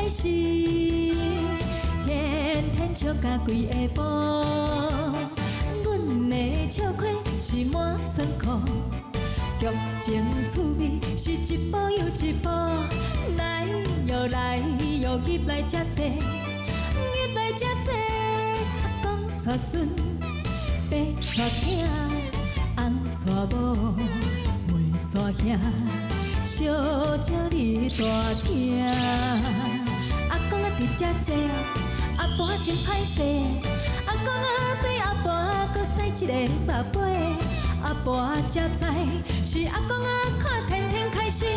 開心，天天笑甲規下晡。阮的笑虧是滿倉庫，劇情趣味是一步又一步。來喲來喲，入來遮濟，入來遮濟。阿公娶孫，伯娶囝，翁娶某，妹娶兄，小招你大聽。阿公啊佇遮坐，阿婆真歹勢。阿公啊對阿婆閣使一個目尾，阿婆才知是阿公啊看天天開心，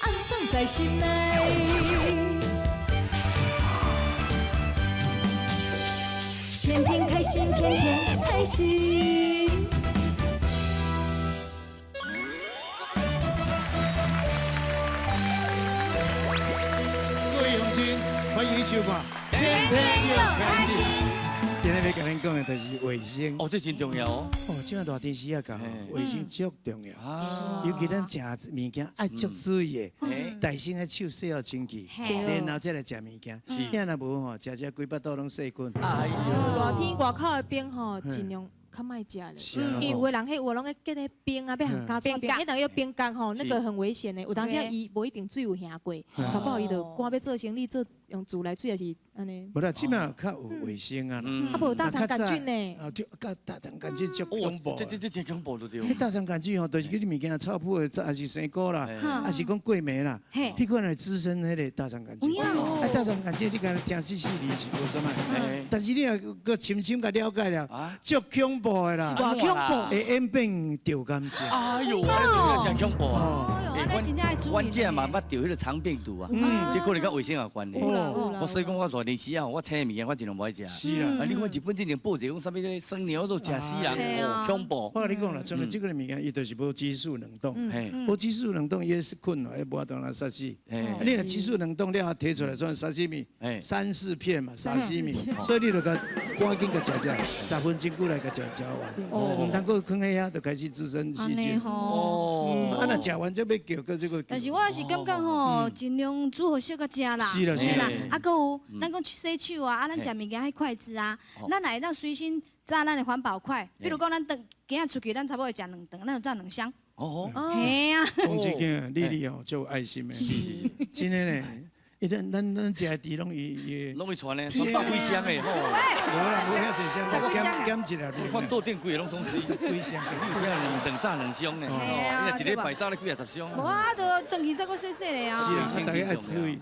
暗爽在心內。天天開心，天天開心。各位鄉親，歡迎收看《天天又開心》。今日欲共恁講的就是衛生。哦，這真重要哦。哦，這擺熱天時啊，講衛生足重要。尤其咱食物件愛足注意的，大先愛手洗好清氣，然後再來食物件。遐若無吼，食食規腹肚攏細菌。哎喲，熱天外口的冰吼，盡量較莫食咧，因為有的人彼有攏咧結彼冰啊，欲予加冰，彼人要冰角吼，那個很危險的。有當時伊無一定水有行過，搞不好伊就趕欲做生理做用自來水，還是按呢。無啦，這擺較有衛生啊。啊，無大腸桿菌呢？啊，對，佮大腸桿菌足恐怖。這這這真恐怖就對。彼大腸桿菌吼，就是去你物件臭腐的，還是生果啦，還是講過暝啦，彼款會滋生彼個大腸桿菌。啊，大腸桿菌你敢若聽四四字是無啥物，但是你若閣深深共了解了，足恐怖的啦，偌恐怖，會演變著癌症。哎呦，這真恐怖啊！欸，阮囝嘛捌著彼個腸病毒啊，這可能佮衛生有關係。我所以講我熱天時啊，我請的物件我盡量無愛食。是啊，啊，你看日本之前報一個講啥物這個生牛肉食死人，恐怖。我共你講啦，像這個物件，伊就是無急速冷凍，無急速冷凍，伊是菌哦，伊無法度來殺死。你若急速冷凍了後提出來算沙西米，三四片嘛，沙西米，所以你就共趕緊共食食，10分鐘過來共食食完，毋通閣囥佇遐，就開始滋生細菌。哦，啊，若食完就欲叫閣這個。但是我也是感覺吼，盡量煮予熟較食啦。是啦是啦。啊，閣有，咱講洗手啊，啊，咱食物件彼筷子啊，咱會當隨身紮咱的環保筷。比如講，咱轉今仔出去，咱差不多會食兩頓，咱就紮兩箱。哦。嘿啊。講這個，麗麗哦，足有愛心的。是是是。真的呢。伊咱咱咱食的豬攏伊伊，攏伊傳的，傳百幾箱的吼。無啦，無遐濟箱，減減一粒。我桌頂規个攏總死。十幾箱。你有聽兩頓炸兩箱呢？你若一禮拜炸咧幾啊十箱。無啊，就轉去再閣洗洗咧啊。是啊，大家愛注意。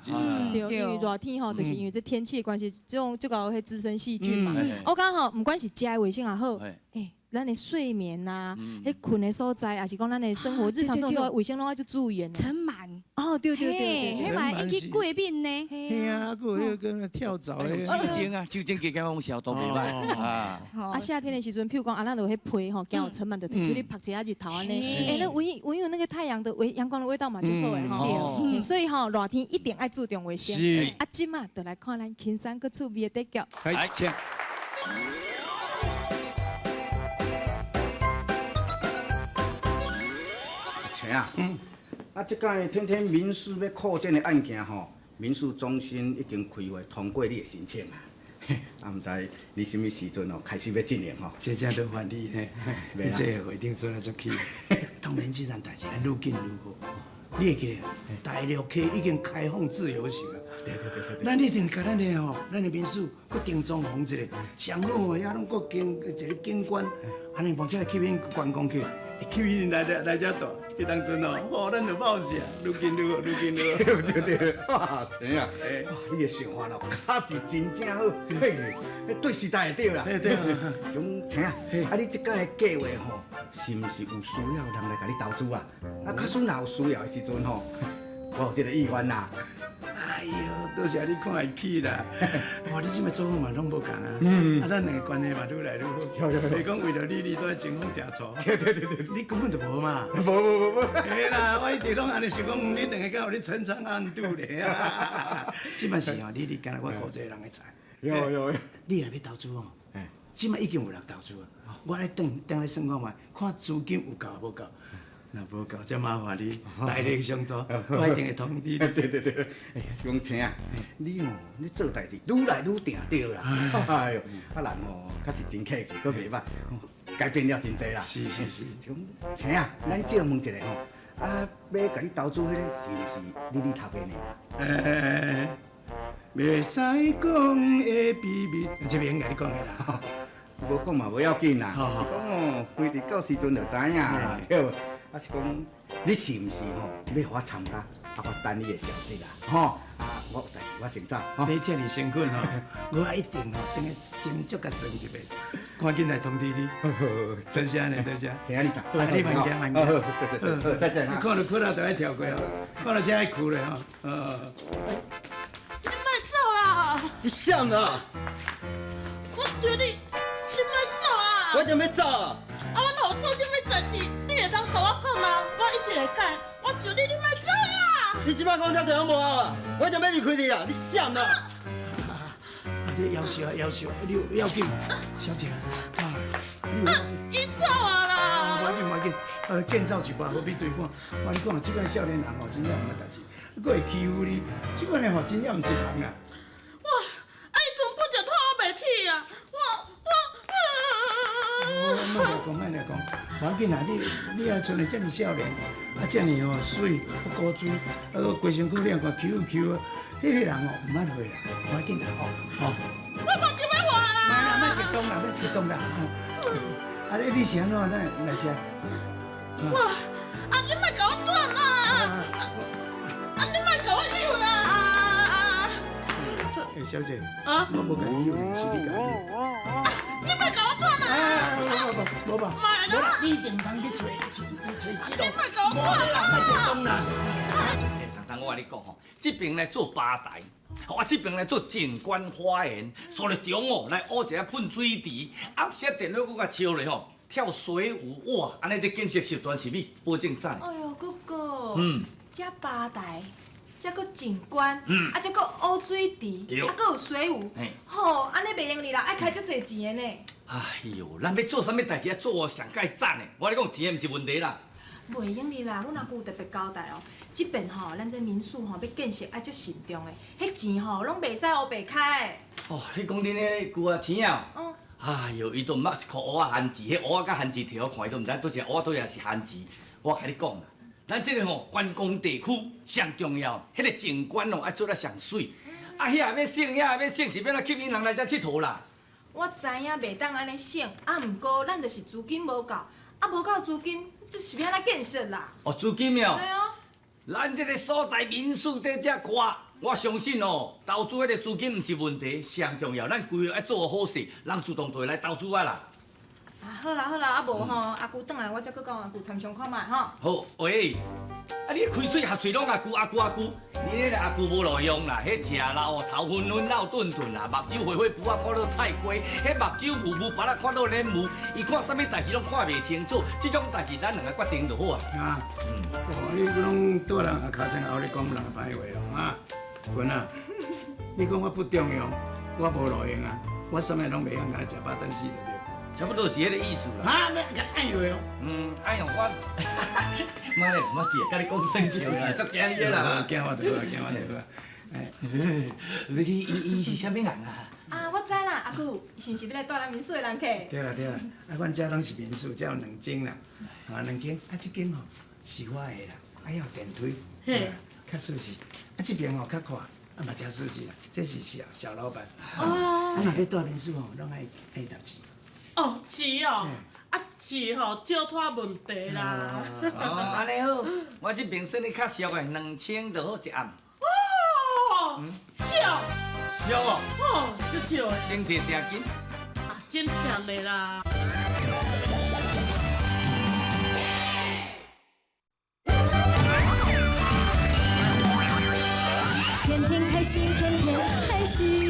對，因為熱天吼，就是因為這天氣的關係，這種這個彼滋生細菌嘛。我感覺吼，毋管是食的衛生也好，欸，咱的睡眠呐，彼睏的所在，抑是講咱的生活日常生活衛生攏愛足注意的。塵蟎。哦，對對對對，彼嘛引起過敏呢。嘿啊，閣有彼個跳蚤的。酒精啊，酒精加減攏消毒袂歹啊。啊，夏天的時陣，譬如講啊，咱有彼被吼，驚有塵蟎，就摕出去曝一下日頭按呢。欸，那聞聞有那個太陽的味，陽光的味道嘛，足好的吼。所以吼，熱天一定愛注重衛生。是。啊，這馬就來看咱輕鬆閣趣味的短劇。來，請。啊，啊，這擺天天民宿欲擴建的案件吼，民宿中心已經開會通過你的申請啊，啊，毋知你啥物時陣哦開始欲進行吼？這正都煩你呢，你這個會長做來足氣。當然這件代誌愛愈緊愈好。你會記得大陸溪已經開放自由行啊？對對對對。咱一定共咱的吼，咱的民宿閣定裝潢一下，上好哦，遐攏閣景一個景觀，按呢，而且吸引觀光客。吸引來來遮住，彼當陣哦，哦，咱就冒死啊，愈緊愈好，愈緊愈好。對對對，哇，陳啊，哇，你的想法哦，確實真正好，嘿，對時代會對啦。對對。像陳啊，啊，你這擺的計劃吼，是毋是有需要人來共你投資啊？啊，假使若有需要的時陣吼，我有這個意願啦。哎喲，多謝你看會起啦！哇，你這擺做法嘛攏無仝啊！啊，咱兩个關係嘛愈來愈好。袂講為著你，你都愛前方食醋。對對對對，你根本就無嘛。無無無無。嘿啦，我一直攏按呢想講，你兩个敢有咧陳倉暗度咧啊？這擺是哦，你敢若我顧這個人的財。有有有。你若欲投資哦，這擺已經有人投資啊。我來等等來算看覓，看資金有夠無夠。若无够，才麻烦你大力相助，我一定会通知你。对对对，哎，是讲青啊，你哦，你做代志愈来愈定对啦。哎哟，啊人哦，确实真客气，阁袂歹，改变了真济啦。是是是，是讲青啊，咱借问一下吼，啊，欲共你投资彼个是毋是你头家呢？欸，袂使讲的秘密，这袂用共你讲的啦。无讲嘛无要紧啦，是讲哦，反正到时阵就知影啦，对无？啊是讲，你是毋是吼欲予我参加？啊，我等你的消息啦，吼！啊，我有代志我先走。你这尔诚恳吼，我一定吼，等下斟酌共算一遍，赶紧来通知你。多谢呢，多谢。谢谢你，啊，你慢行慢行。好，谢谢，好，再见。看到困了就爱跳过吼，看到这爱哭咧吼。你莫走啦！你啥啊？我求你，你莫走啦！我就欲走啊！啊，阮予做啥物代志，你会当共我讲啊？我一定会改。我求你，你莫走啦！你这摆讲遮济拢无效啊！我就欲离开你啊！你啥啊？啊，这夭寿啊，夭寿！你有要紧，小姐啊，你有要紧？伊走啊啦！无要紧，无要紧，见走一摆，何必对看？我跟你讲，这款少年人吼，真正毋捌代志，阁会欺负你，这款的吼，真正毋是人啊！哇！啊，伊根本就拖我袂起啊！我。莫来讲，莫来讲，无要紧啦，你也像你这么少年，啊，这尔吼媠，啊古锥，啊，阁规身躯你看 Q Q 啊，彼个人哦毋捌会啦，无要紧啦，吼吼。我无想欲活啦！莫啦，莫激动啦，莫激动啦。啊，你是按怎来来遮？哇！啊，你莫共我断啦！啊，你莫共我诱啦！欸，小姐，我无共你诱，是你共我诱。你莫共我断啦！无吧，无啦，你一定通去揣揣揣死路。你莫共我断啦！莫激动啦！彤彤，我共你讲吼，这边来做吧台，我这边来做景观花园，所以中哦来挖一个喷水池，暗时电脑阁共烧咧吼，跳水舞哇，按呢这景色十全十美，保证赞。哎哟，哥哥，这吧台。这阁景观，啊，这阁乌水池，啊，阁有水舞，吼，按呢袂用哩啦，爱开足济钱的呢。哎哟，咱欲做啥物代志，爱做上盖赞的。我跟你讲，钱毋是问题啦。袂用哩啦，阮阿舅有特别交代哦，这边吼，咱这民宿吼欲建设爱足慎重的，彼钱吼拢袂使乌白开。哦，你讲恁彼旧阿钱啊？嗯。哎哟，伊都毋捌一箍乌仔番薯，彼乌仔佮番薯摕予看，伊都毋知佗一个乌仔佗一个是番薯。我共你讲啦。咱这个吼观光地区上重要，彼个景观哦爱做得上媠。啊，遐欲省，遐欲省，是欲按怎吸引人来遮𨑨迌啦？我知影袂当按呢省，啊，毋过咱就是资金无够，啊，无够资金，这是欲按怎建设啦？哦，资金哦。对啊。咱这个所在民宿这遮宽，我相信哦，投资彼个资金毋是问题，上重要，咱规划爱做好势，人自动就会来投资啊啦。啊，好啦好啦，啊无吼，阿舅转来，我才阁共阿舅参详看觅吼。好，喂，啊你开喙合喙拢阿舅阿舅阿舅，你彼个阿舅无路用啦，彼食老哦头昏昏老钝钝啦，目睭花花布仔看到菜瓜，彼目睭雾雾白仔看到莲雾，伊看啥物代志拢看袂清楚，这种代志咱两个决定就好啊。啊，哦，你拢住人尻川后咧讲人歹话哦，啊，君啊，你讲我不中用，我无路用啊，我啥物拢袂晓，干焦食饱等死就对。差不多是彼个意思啦。啊，欲共按落哦。按用我，妈咧，我只会共你讲耍笑啦，足惊你的啦。惊我就好，惊我就好。哎，你伊是啥物人啊？啊，我知啦，阿舅，伊是毋是欲来住咱民宿的人客？对啦对啦，啊，阮遮拢是民宿，遮有两间啦，啊，两间，啊，这间吼是我的啦，啊，有电梯，较舒适。啊，这边吼较阔，啊嘛诚舒适啦。这是小小老板。哦。啊，若欲住民宿吼，拢爱爱纳钱。哦，是哦，啊是吼，少拖问题啦。哦，按呢好，我这边算你较俗的，2000就好一暗。哦，少。俗哦。哦，足少的。先提定金。啊，先听的啦。天天开心，天天开心。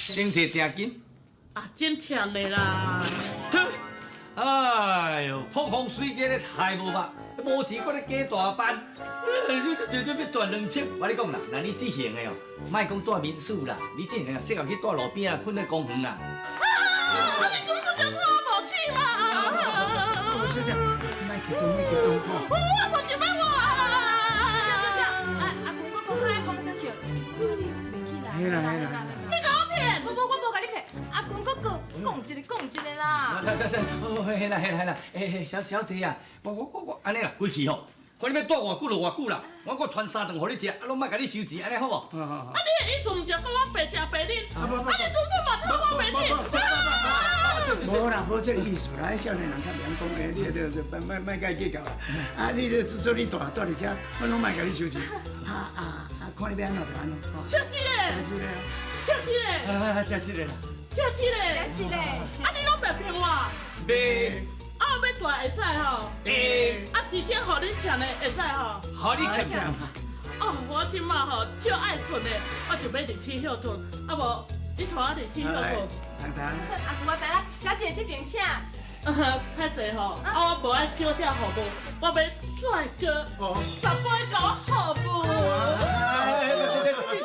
先提定金。啊，真甜的啦！哼，哎呦，碰风水鸡咧太无吧，无钱阁咧加大班，你要赚2000。我跟你讲啦，那你这型的哦，莫讲住民宿啦，你这型的适合去住路边啊，睏咧公园啦。啊！你根本就看无起啦！小姐，莫激动，莫激动吼。我就是欲活啦！小姐，阿阿公我讲较爱讲耍笑，你袂起来。嘿啦嘿啦。你共我骗？无无，我无共你骗。阿公阁讲一个讲一个啦。这这，嘿啦嘿啦嘿啦，欸小小姐啊，我按呢啦，规气吼，看你欲住偌久就偌久啦，我阁传三顿予你食，啊拢莫共你收钱，按呢好无？啊你的意思毋是讲我白食白啉？啊你根本嘛讨我袂起！无啦，无这个意思啦。少年人较袂晓讲话，你就莫莫共伊计较啦。啊，你就做你住住伫遮，我拢莫共你收钱。啊啊啊！看你欲按怎就按怎。笑死咧！真是咧！笑死咧！啊，真是咧！笑死咧！真是咧！啊，你拢袂骗我？袂。啊，我欲住会使吼？会。啊，钱钱予你欠的会使吼？予你欠欠。哦，我这马吼足爱睏的，我就欲入去歇睏，啊无你带我入去歇睏。糖糖。阿姑我知啦，小姐这边请。歹势吼，啊我无爱少请服务，我欲帅哥，10杯共我服务。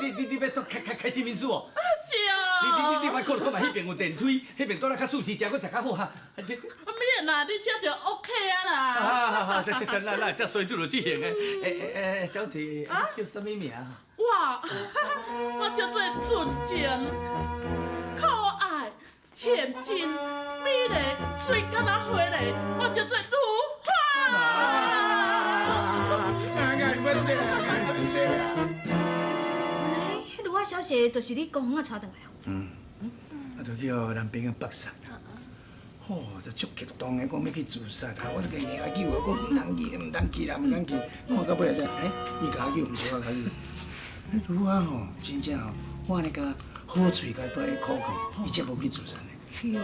你欲住开开开心民宿哦？是啊。你莫看看嘛，彼边有电梯，彼边住咧较舒适，食阁食较好哈。这免啦，你这就 OK 啊啦。啊，这这那那这衰拄著这型的，欸小姐，叫啥物名？哇，我叫做纯情、可爱、千金、美丽、水敢若花咧，我叫做如花。原来如花小姐就是你公园仔带转来哦。嗯，啊，就去予男朋友缚杀。吼，就足激动的，讲欲去自杀啊！我就硬硬救，我讲毋通去，毋通去啦，毋通去。我到尾才，欸，伊共我救，毋是我共救。如花吼，真正吼，我按呢共好喙共蹛咧苦劝，伊才无去自杀呢。哟，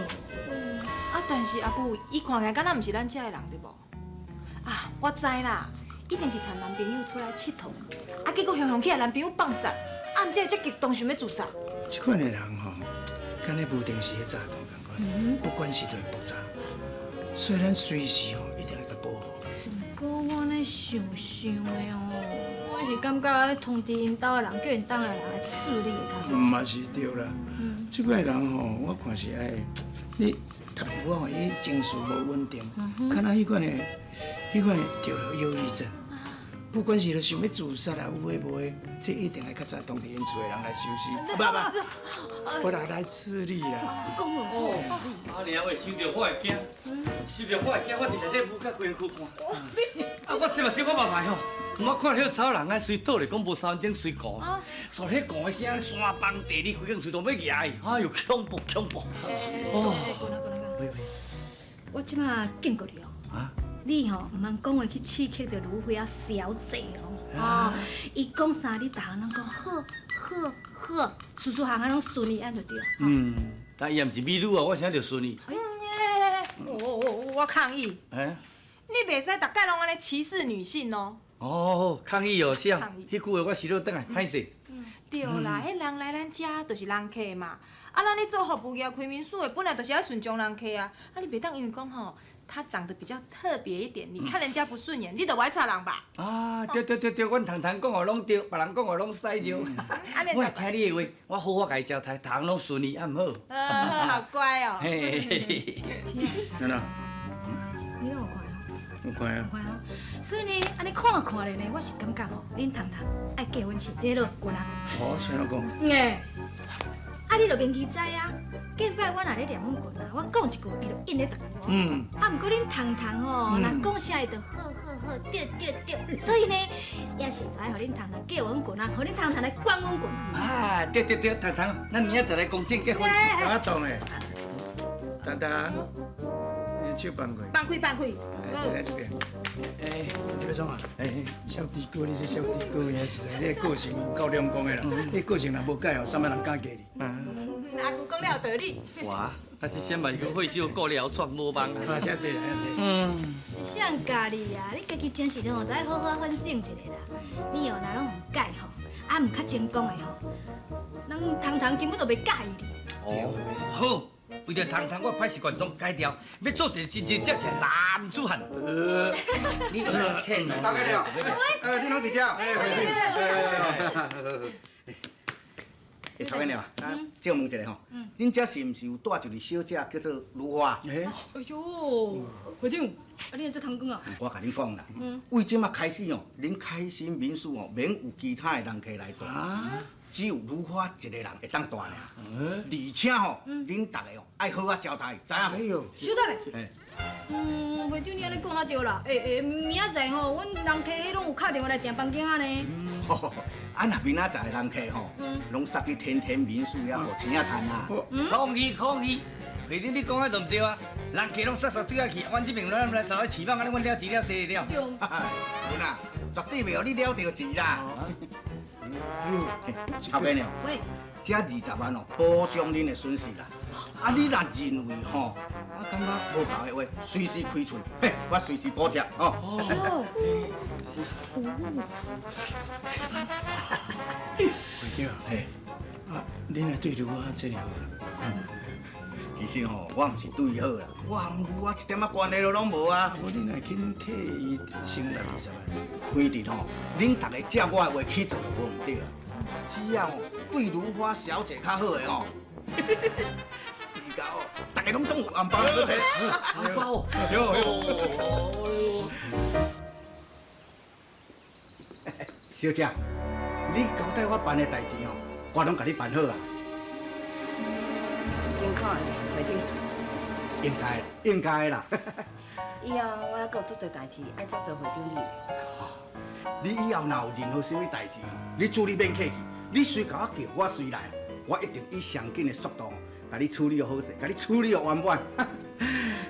啊，但是阿舅，伊看起来敢若毋是咱遮的人对无？啊，我知啦，一定是参男朋友出来𨑨迌，啊，结果雄雄去予男朋友放杀，啊，毋才会遮激动想欲自杀。这款的人吼，敢若无定时的炸弹仝款，不管是就会爆炸，所以咱随时吼一定爱共保护。毋过我按呢想想的哦，我是感觉通知𪜶兜的人，叫𪜶兜的人来处理会较好。嘛是对啦，这款的人吼，我看是爱你淡薄仔吼，伊情绪无稳定，敢若彼款的，彼款的得了忧郁症。不管是想欲自杀啦，有的无的，这一定爱较早通知𪜶厝的人来收尸，不不，不啦来处理啦。哦，阿娘话想著我会惊，想著我会惊，我伫内底舞甲规身躯汗。啊，我洗目睭我嘛歹吼，我看彼个查某人啊，随倒咧讲无3分钟随寒，煞彼寒的声山崩地裂，规间厝都欲压去，哎哟，恐怖恐怖！哦，我这马警告你哦。啊。你吼毋通讲话去刺激著如花小姐哦，哦，伊讲啥你逐项拢讲好，好，好，事事项项拢顺伊按就对。嗯，但伊也毋是美女啊，我啥就顺伊。嗯耶，我抗议。欸？你袂使逐摆拢按呢歧视女性哦。哦，抗议哦，啥？彼句话我收落转来，歹势。对啦，彼人来咱遮就是人客嘛，啊，咱咧做服务业开民宿的，本来就是爱顺从人客啊，啊，你袂当因为讲吼。他长得比较特别一点，你看人家不顺眼，你就爱插人吧？啊，对对对对，阮糖糖讲的拢对，别人讲的拢使着。我会听你的话，我好好共伊交代，逐项拢顺利，啊毋好。好乖哦。嘿嘿嘿。哪哪？你敢有看哦？有看啊。有看哦。所以呢，按呢看看咧呢，我是感觉吼，恁糖糖爱嫁阮去，你落滚啊。哦，啥怎讲？哎。啊，你就明记知啊！见摆我若咧念阮群啊，我讲一句，伊就应咧10句。嗯。啊，毋过恁糖糖吼，若讲啥伊就好好好，对对对。所以呢，也是爱予恁糖糖嫁阮群啊，予恁糖糖来管阮群。啊，对对对，糖糖，咱明仔载来公证结婚。我懂的。糖糖，你手放开。放开，放开。来，这边。哎，你欲创啊？哎，小弟哥，你这小弟哥，也实在，你的个性够两光的啦。你个性若无改哦，啥物人敢嫁你？阿舅讲了有道理。哇，啊，这声嘛是讲岁数顾了喘无望啊。啊，真济啦，真济。嗯。谁人教你啊？你家己真是吼，爱好好反省一下啦。你哦，若拢毋改吼，啊，毋较成功的吼，人糖糖根本就袂佮意你。哦，好，为著通通我歹习惯总改掉，欲做一个真真正正男子汉。你浅哦。大家了，你拢伫遮？哎，头家娘，借问一下吼，恁遮是毋是有蹛一位小姐叫做如花？哎哟，会长，啊你会这通讲啊？我共恁讲啦，为这马开始哦，恁开心民宿哦，免有其他的人客来蹛，只有如花一个人会当蹛尔。而且吼，恁逐个哦爱好好招待，知影无？稍等下。会长你按呢讲啊对啦，明仔载吼，阮人客彼拢有敲电话来订房间啊呢。啊，若明仔载的人客吼，拢杀去天天民宿遐，予钱仔趁啊。抗议抗议！会长你讲的都毋对啊，人客拢杀杀对遐去，阮这边咱来走去市坊，按呢阮了钱了势了。对。阮啊，绝对袂予你了著钱啦。头家娘，喂，这20万哦，补偿恁的损失啦。啊，你若认为吼，啊感觉无够的话，随时开喙，嘿，我随时补贴吼。哦。会长，嘿，啊，恁若对如花这么好？其实吼，我毋是对伊好啦，我和如花一点仔关系都拢无啊。无恁若肯替伊承担20万？非得吼，恁逐个照我的话去做就无毋对啊。只要吼对如花小姐较好的吼，死到哦，逐个拢总有红包通提。红包。哟。小姐，你交代我办的代志吼，我拢共你办好啊。辛苦了，会长。应该，应该啦。以后我还阁有足济代志爱再做会长你。你以后若有任何啥物代志，你处理免客气，你随共我叫，我随来，我一定以上紧的速度，共你处理好势，共你处理圆满。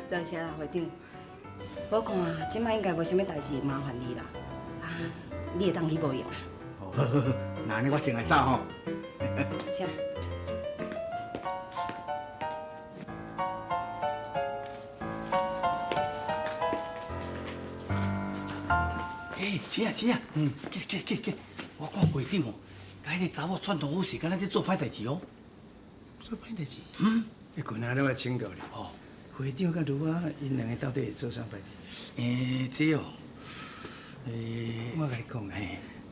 多谢啦，会长。我看这摆应该无啥物代志麻烦你啦。啊，你会当去无闲啊？好，好，好，那按呢我先来走吼。请。哎，钱啊钱啊，去去去去，我看会长哦，共彼个查某串通好势，敢若咧做歹代志哦。做歹代志？欸，近仔我请教你，哦，会长佮如花𪜶两个到底会做啥代志？欸，这哦，我共你讲啊，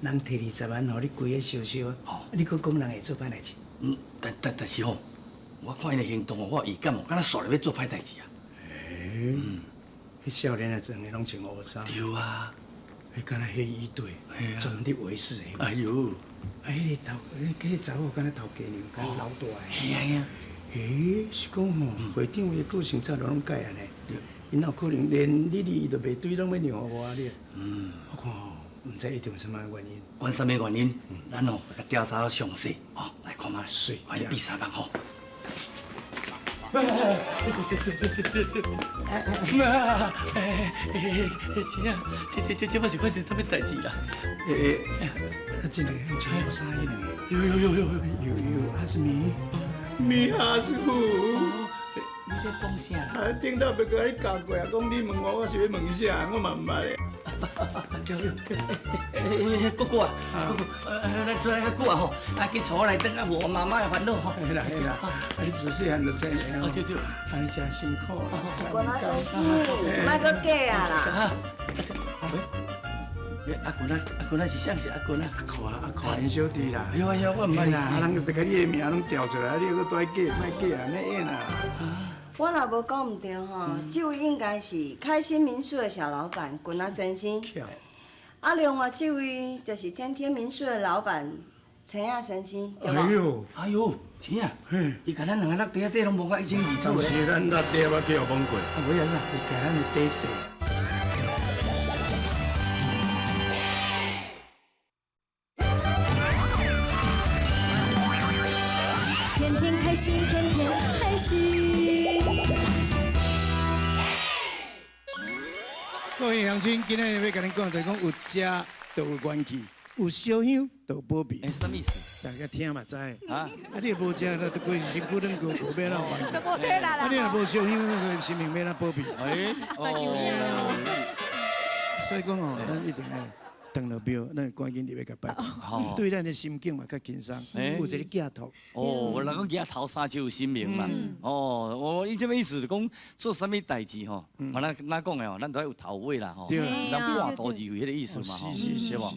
人提20万予你规个烧烧，你阁讲人会做歹代志？但是吼，我看𪜶的行动哦，我有预感哦，敢若煞咧欲做歹代志啊。欸，彼少年啊，两个拢穿乌衫。对啊。彼敢若黑衣队，专门伫围事的。哎哟，啊，彼个头，彼个查某敢若头家娘，敢若老大的。嘿啊嘿啊。欸，是讲吼，会长伊个性早就拢改按呢。𪜶哪有可能连你伊都袂对，拢欲让予我咧？我看吼，毋知一定有啥物原因。管啥物原因？咱哦，共调查详细，吼，来看觅，看伊比啥物吼。这这这啊！钱啊！这这是发生啥物代志啦？欸，这个穿乌衫彼两个，有有有有有有，阿是咪？咪阿师傅，你咧讲啥？啊，顶头别个你教过啊，讲你问我，我是欲问啥，我嘛毋捌咧。欸，姑姑啊，姑姑，咱出来较久啊吼，啊，紧带我来转啊，无我妈妈会烦恼吼。嘿啦嘿啦，啊，你自细汉就这样。哦对对，啊，你真辛苦。关仔先生，莫阁假啊啦。欸，阿君啊，阿君啊是啥是阿君啊？阿看阿看，𪜶小弟啦。哎呦哎呦，我毋捌啦，啊，人就共你的名拢调出来，你犹阁蹛假，莫假啊，免演啊。我若无讲毋对吼，这位应该是开心民宿的小老板君仔先生。啊，另外这位就是天天民宿的老板陈亚先生，对无？哎呦，哎呦，钱啊！伊共咱两个落地底拢无甲一清二楚的。是咱落地我去予摸过。啊，无啊啥？伊共咱的底细。天天开心，天天开心。各位乡亲，今仔日欲共恁讲，就是讲有食就有元气，有烧香就有保庇。欸，啥意思？大家听嘛知。啊，你若无食，那就规身躯拢无欲哪有元气？都无体力啦。啊，你若无烧香，那个生命欲怎保庇？哎，所以讲哦，咱一定爱转落庙，咱就赶紧入去共拜。对咱的心境嘛较轻松，有一个寄托。哦，人讲举头三尺有神明嘛。哦，我伊这个意思就讲做啥物代志吼，嘛咱咱讲的吼，咱都爱有头尾啦吼，咱半途而废彼个意思嘛吼，是无？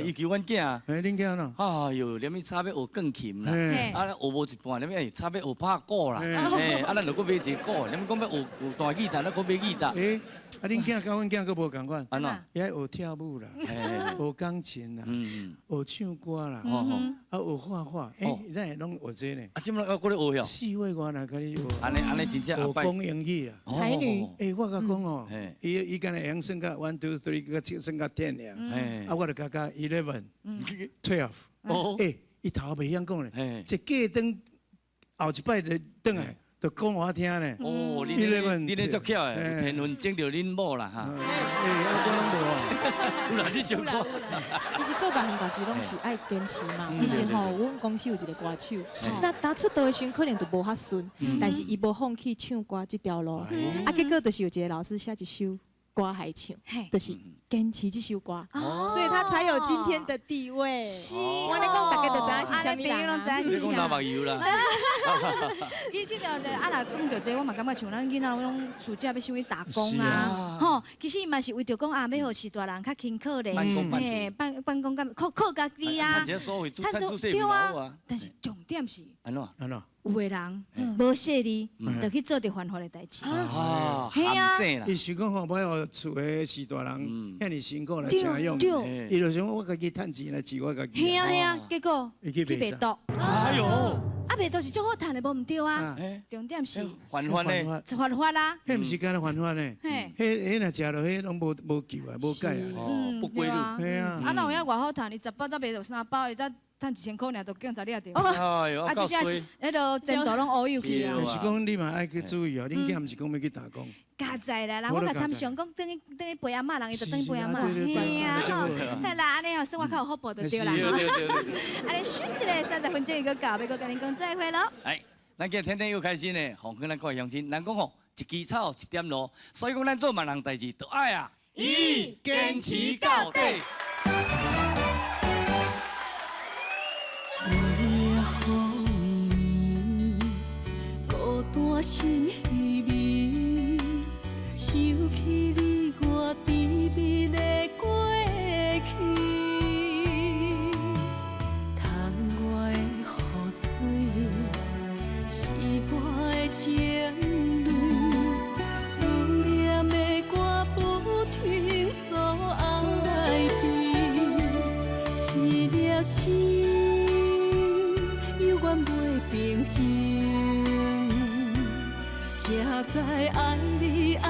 伊求阮囝。哎，恁囝喏？哎哟，连伊早欲学钢琴啦，啊，学无一半，连伊早欲学拍鼓啦，哎，啊，咱就阁买一个鼓，连伊讲欲学学弹吉他，咱阁买吉他。哎，啊，恁囝佮阮囝阁无仝款。按怎？伊爱学跳舞啦，学钢琴啦，学唱歌啦，啊，学画画。哎，咱会拢学这呢。啊，这么阁咧学哟？4岁外来开始学。按呢按呢真正学讲英语啦。才女。哎，我共讲哦，伊伊敢若会晓算到 one two three，阁算到 ten 尔。啊，我就共教 11、12。哦。哎，伊头袂晓讲咧，一过转后一摆就转来。就讲我听咧。哦，你你咧足巧的，有天分种著恁某啦哈。哎，我拢无啊。有啦，你想讲。其实做别项代志拢是爱坚持嘛。其实吼，阮公司有一个歌手，那当出道的时阵可能就无较顺，但是伊无放弃唱歌这条路。啊，结果就是有一个老师写一首歌来唱，就是坚持这首歌，所以他才有今天的地位。是，我咧讲，大家都知影是啥物人啊？你讲流目油啦。其实就啊，若讲著这，我嘛感觉像咱囡仔拢暑假欲想去打工啊，吼，其实伊嘛是为著讲啊，欲予序大人较轻巧咧，嘿，办办公干靠靠家己啊。对啊，但是重点是按怎？按怎？有的人无识字，就去做著犯法的代志。啊，陷阱啦！伊想讲吼，欲予厝的序大人遐尔辛苦来请养，伊就想我家己趁钱来饲我家己。嘿啊嘿啊，结果去卖毒。哎哟！啊，卖毒是足好趁的，无毋对啊。重点是犯法呢？犯法啦！彼毋是干焦犯法呢？彼彼若食落彼拢无无救啊，无解啊。哦，不归路。嘿啊。啊，若有影偌好趁，伊10包才卖著3包，伊才趁1000箍尔，就警察掠著。哎呦，啊，这下是彼个前途拢乌有去啊。就是讲你嘛爱去注意哦，恁囝毋是讲欲去打工。加在啦，啦，我共参详讲，转去转去陪阿嬷，人伊就转去陪阿嬷。嘿啊，嘿啦，按呢哦，生活较有福报就对啦。按呢，翕一个30分钟伊阁到，欲阁共恁讲再会咯。哎，咱今日天天又开心呢，奉劝咱各位乡亲，人讲吼，一枝草一点露，所以讲咱做别人代志，都爱啊，一坚持到底。孤单心稀微，想起你我甜蜜的过去，窗外的雨水是我的情泪，思念的歌不停诉哀悲，一粒心犹原袂平静。才知爱你爱